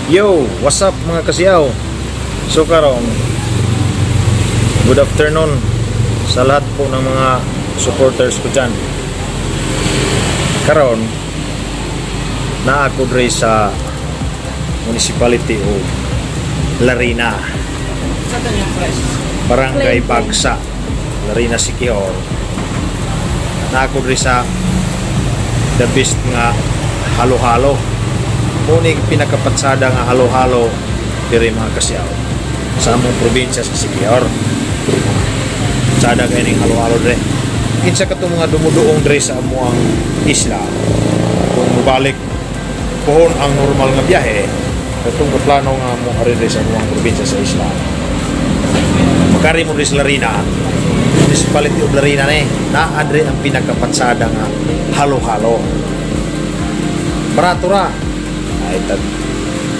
Yo, what's up, mga kasiyaw? So karon, good afternoon sa lahat po ng mga supporters ko dyan. Karon, naa ko dre sa Municipality of Larina. Barangay Bagsa, Larina, Siquijor. Naa ko dre sa the best nga halo-halo. Mao ning pinakapatsada nga halo-halo diri, mga kasiyaw, sa among probinsya sa Siquijor. Patsada kay ning halo-halo dre. Kinsa katong mga dumuduong dre sa amuang isla, kung mobalik pohon ang normal nga biyahe, katong plano nga mo ari dre sa amuang probinsya sa isla, makari mo dre sa Larina, Municipality of Larina ni, naa dre ang pinakapatsada nga halo-halo. Barato ra ay tag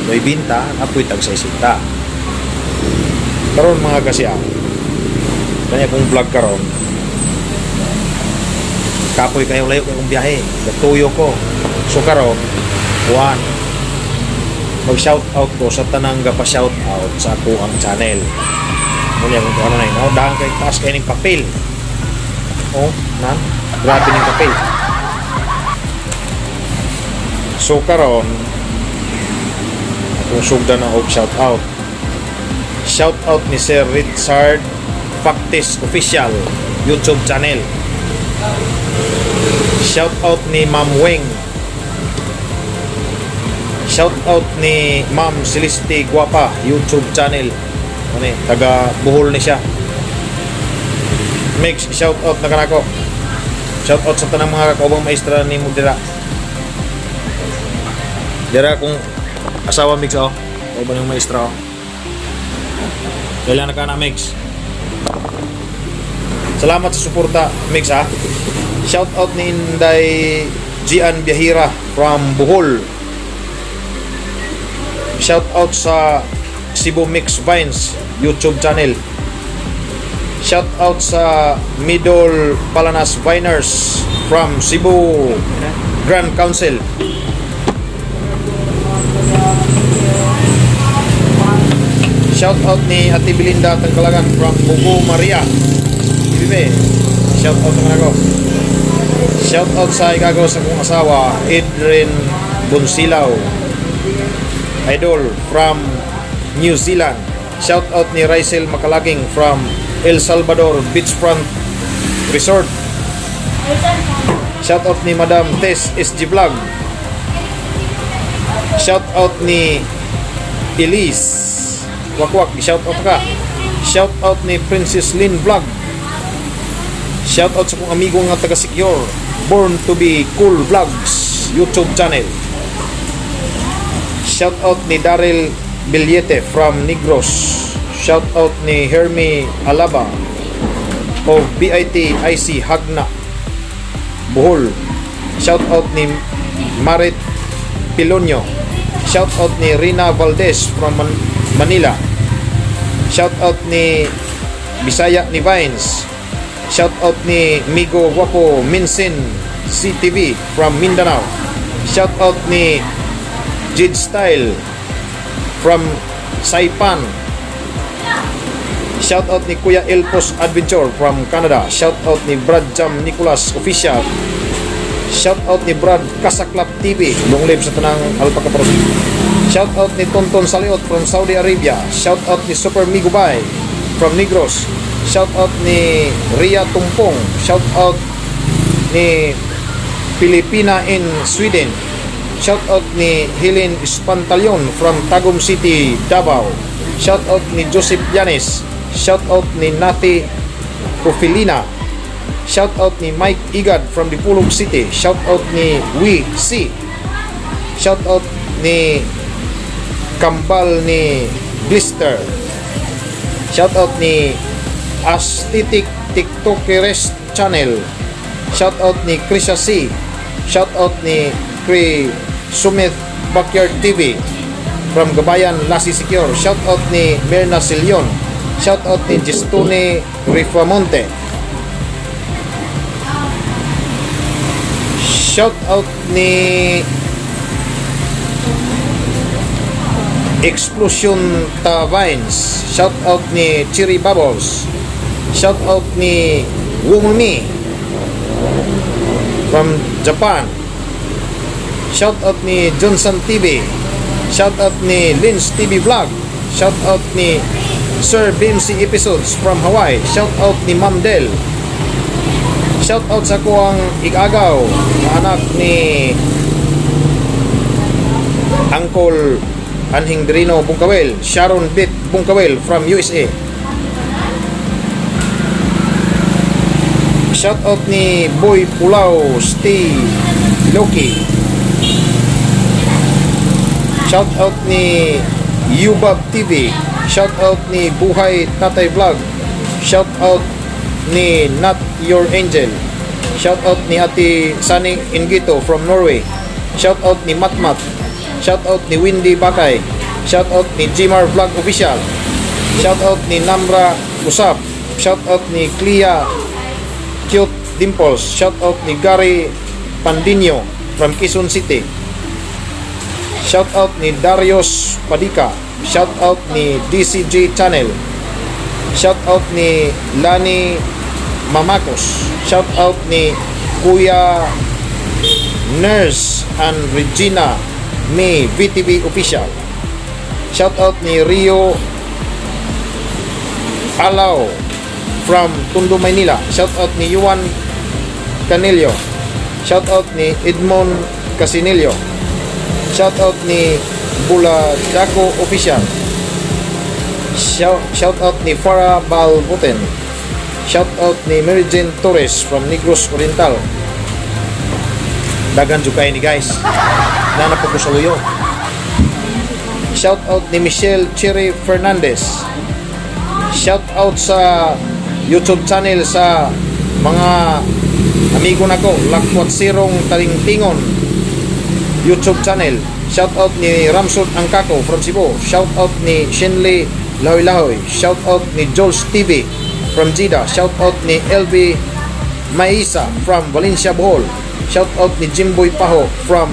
90, apoy tag 60. Karon, mga kasiyaw, kanya kong vlog karon, kapoy kayo, layo kay kong biyahe, gatuyo ko. So karon, one, mag shout out ko sa tanang gapa shout out sa ako ang channel. Muna akong kuha na no, dahang kay taas kay ning papel. Oh, nan, grabe ning papel. So karon, akong sugdan na og shout out. Shout out ni Sir Richard Factis Official YouTube channel. Shout out ni Ma'am Weng. Shout out ni Ma'am Celeste Guapa YouTube channel. Ano eh, taga Bohol ni siya. Mix, shout out na kanako. Shout out sa tanang mga kaubang maestra ni mo dira. Dira kung asawa, Mix, oh. Kauban yung maestra, oh. Kailan na ka na, Mix? Salamat sa suporta, Mix, ah. Shout out ni Inday Gian Biahira from Bohol. Shout out sa Cebu Mix Vines YouTube channel. Shout out sa Middle Palanas Viners from Cebu Grand Council. Shout out ni Ate Belinda Tangkalagan from Bugo Maria. Bibe, shout out naman ako. Shout out sa igagaw sa kong asawa, Adrian Bonsilaw. Idol from New Zealand. Shout out ni Rysel Makalaging from El Salvador Beachfront Resort. Shout out ni Madam Tess SG Vlog. Shout out ni Elise Wakwak, shout out ka. Shout out ni Princess Lynn Vlog. Shout out sa kong amigo nga taga Siquijor, Born to be Cool Vlogs YouTube channel. Shout out ni Daryl Bilyete from Negros. Shout out ni Hermie Alaba of BIT IC Hagna, Bohol. Shout out ni Marit Pilonio. Shout out ni Rina Valdez from Manila. Shout out ni Bisaya ni Vines. Shout out ni Migo Guapo Minsin CTV from Mindanao. Shout out ni Jid Style from Saipan. Shout out ni Kuya Elpos Adventure from Canada. Shout out ni Brad Jam Nicolas Official. Shout out ni Brad Kasaklap TV. Long live sa tanang Alpaca Pros. Shout out ni Tonton Saliot from Saudi Arabia. Shout out ni Super Migubay from Negros. Shout out ni Ria Tumpong. Shout out ni Pilipina in Sweden. Shout out ni Helen Espantalion from Tagum City, Davao. Shout out ni Joseph Yanes. Shout out ni Nati Profilina. Shout out ni Mike Igad from Dipolog City. Shout out ni We C. Shout out ni Kambal ni Blister. Shout out ni Aesthetic TikTokerist Channel. Shout out ni Krisha C. Shout out ni Kri Sumith Backyard TV from Gabayan, Lasi Siquijor. Shout out ni Mirna Silion. Shout out ni Gistone Rifamonte. Shout out ni Explosion Tavines. Shout out ni Cherry Bubbles. Shout out ni Wumumi from Japan. Shout out ni Johnson TV. Shout out ni Lynch TV Vlog. Shout out ni Sir BMC Episodes from Hawaii. Shout out ni Ma'am Del. Shout out sa akoang igagaw na anak ni Uncle Anhing Drino Bungkawel, Sharon Bit Bungkawel from USA. Shout out ni Boy Pulao Stay Loki. Shout out ni Yubab TV. Shout out ni Buhay Tatay Vlog. Shout out ni Not Your Angel. Shout out ni Ate Sunny Ingito from Norway. Shout out ni Matmat. Shout out ni Windy Bakay. Shout out ni Jimar Vlog Official. Shout out ni Namra Usap. Shout out ni Clea Cute Dimples. Shout out ni Gary Pandinho from Quezon City. Shout out ni Darius Padika. Shout out ni DCG Channel. Shout out ni Lani Mamakos. Shout out ni Kuya Nurse and Regina May VTV Official. Shout out ni Rio Alao from Tondo, Maynila. Shout out ni Yuan Canelio. Shout out ni Edmond Casinillo. Shout out ni Buladaco Official. Shout out ni Farah Balbuten. Shout out ni Mary Jane Torres from Negros Oriental. Daghan jud kaayo ni, guys. Naa na po ko sa luyo. Shout out ni Michelle Cherry Fernandez. Shout out sa YouTube channel sa mga amigo nako, Lakwat Sirong Talingtingon YouTube channel. Shout out ni Ramsod Angkako from Cebu. Shout out ni Shinley Lahoy Lahoy. Shout out ni Jules TV from Jeddah. Shout out ni LV Maisa from Valencia, Bohol. Shout out ni Jimboy Paho from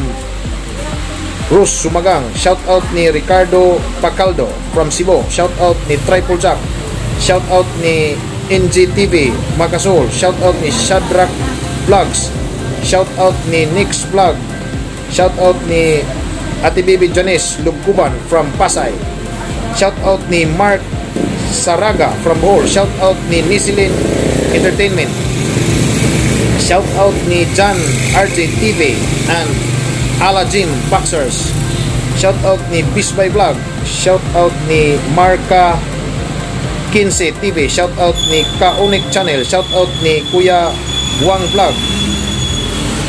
Rus Sumagang. Shout out ni Ricardo Pacaldo from Cebu. Shout out ni Triple Jack. Shout out ni NGTV Makasol. Shout out ni Shadrach Vlogs. Shout out ni Nix Vlog. Shout out ni Ate Bibi Janice Lugkuban from Pasay. Shout out ni Mark Saraga from Bohol. Shout out ni Nisilin Entertainment. Shout out ni John RJ TV and Ala Gym Boxers. Shout out ni Bisbay Vlog. Shout out ni Marka 15 TV. Shout out ni Kaunik Channel. Shout out ni Kuya Wang Vlog.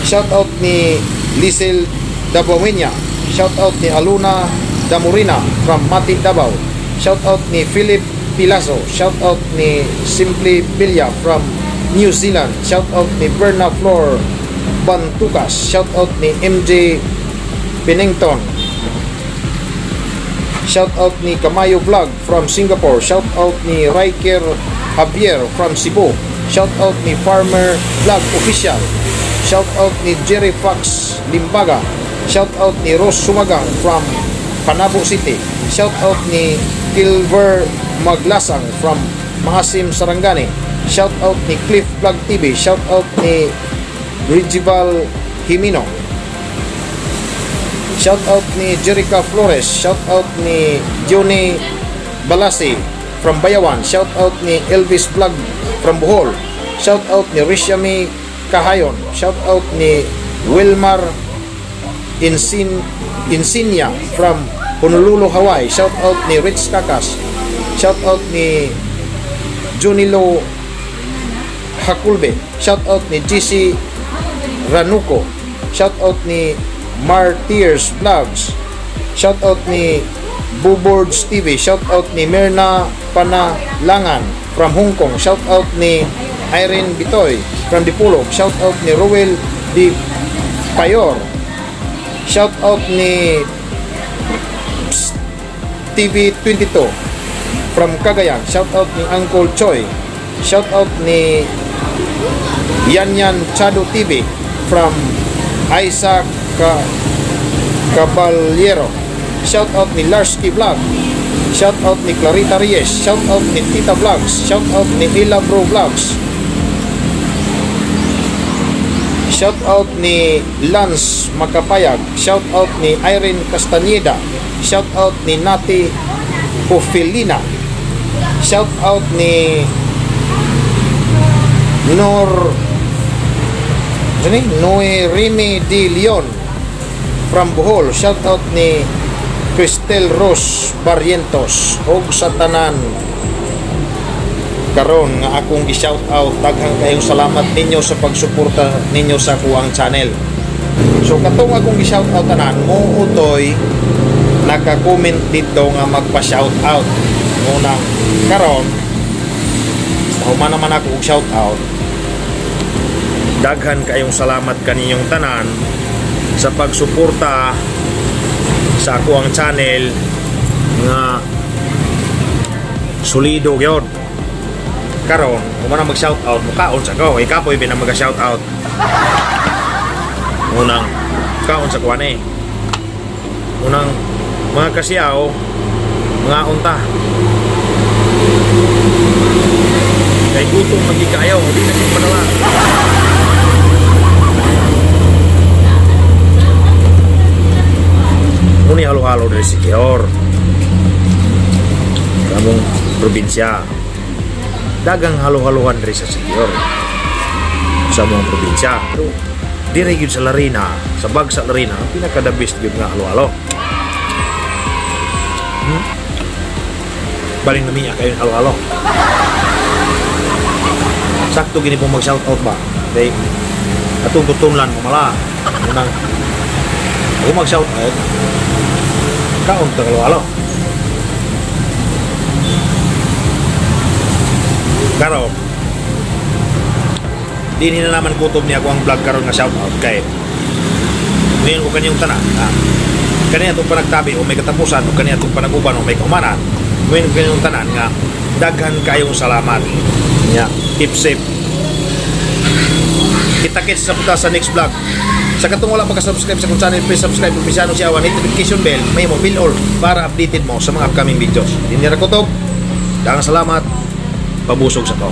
Shout out ni Lizel Dabawenya. Shout out ni Aluna Damurina from Mati, Davao. Shout out ni Philip Pilazo. Shout out ni Simply Bilya from New Zealand. Shout out ni Berna Flor Bantukas. Shout out ni MJ Pennington. Shout out ni Kamayo Vlog from Singapore. Shout out ni Riker Javier from Cebu. Shout out ni Farmer Vlog Official. Shout out ni Jerry Fox Limbaga. Shout out ni Rose Sumagang from Panabo City. Shout out ni Kilver Maglasang from Maasim, Sarangani. Shout out ni Cliff Vlog TV. Shout out ni Regival Jimino. Shout out ni Jerica Flores. Shout out ni Johnny Balasi from Bayawan. Shout out ni Elvis Vlog from Bohol. Shout out ni Rishami Kahayon. Shout out ni Wilmar Insinya from Honolulu, Hawaii. Shout out ni Rich Kakas. Shout out ni Junilo Hakulbe. Shout out ni GC Ranuco. Shout out ni Martyrs Vlogs. Shout out ni Buboards TV. Shout out ni Mirna Panalangan from Hong Kong. Shout out ni Irene Bitoy from Dipolog. Shout out ni Ruel Di Payor. Shout out ni Psst TV 22 from Cagayan. Shout out ni Uncle Choi. Shout out ni Yan Yan Chado TV from Isaac Caballero. Shout out ni Larsky Vlog. Shout out ni Clarita Reyes. Shout out ni Tita Vlogs. Shout out ni Ila Bro Vlogs. Shout out ni Lance Makapayag. Shout out ni Irene Castañeda. Shout out ni Nati Cofelina. Shout out ni Nor ano ni? Noe Remy De Leon from Bohol. Shout out ni Cristel Rose Barrientos og sa tanan karon nga akong gi-shout out, daghang kayong salamat ninyo sa pagsuporta ninyo sa akuang channel. So katong akong gi-shout out tanan mo utoy naka-comment dito nga magpa-shout out. Ngunang karon human naman ako og shout out. Daghan kayong salamat kaninyong tanan sa pagsuporta sa akuang channel nga solido gyud. Karon, kung man mag shout out, mukaon sa ko. Ikapoy bin ang mag-shout out. Unang kaon sa kuan eh. Unang mga kasiyaw, mga unta. Kay gutom lagi kaayo, di na siya padala. Muni halo-halo dari Siquijor. Kamong probinsya. Dagang halo-haluhan diri sa Siquijor. Sa mong probinsya. Pero diri gyud sa Larina, sa Bagsa Larina, ang pinaka the best gyud nga halo-halo. Baling namiya kayo ng halo-halo. Sakto gini po mag-shout out ba? Kay atong tutunlan mo mala. Unang ako mag-shout out, kaon ta halo-halo. Karon, di na naman kutob niya ako ang vlog karon nga shout out kay ngayon ko kanyang tanan. Kaniya itong panagtabi o may katapusan o kaniya itong panaguban o may kaumanan. Ngayon ko kanyang tanan nga daghan kayong salamat. Yeah, keep safe. Kita-kits sa punta sa next vlog. Sa katong wala pa ka-subscribe sa akong channel, please subscribe. Kung bisano siya, hit notification bell, may mo bell all para updated mo sa mga upcoming videos. Hindi na kutob. Daghang salamat. Pabusog sa to.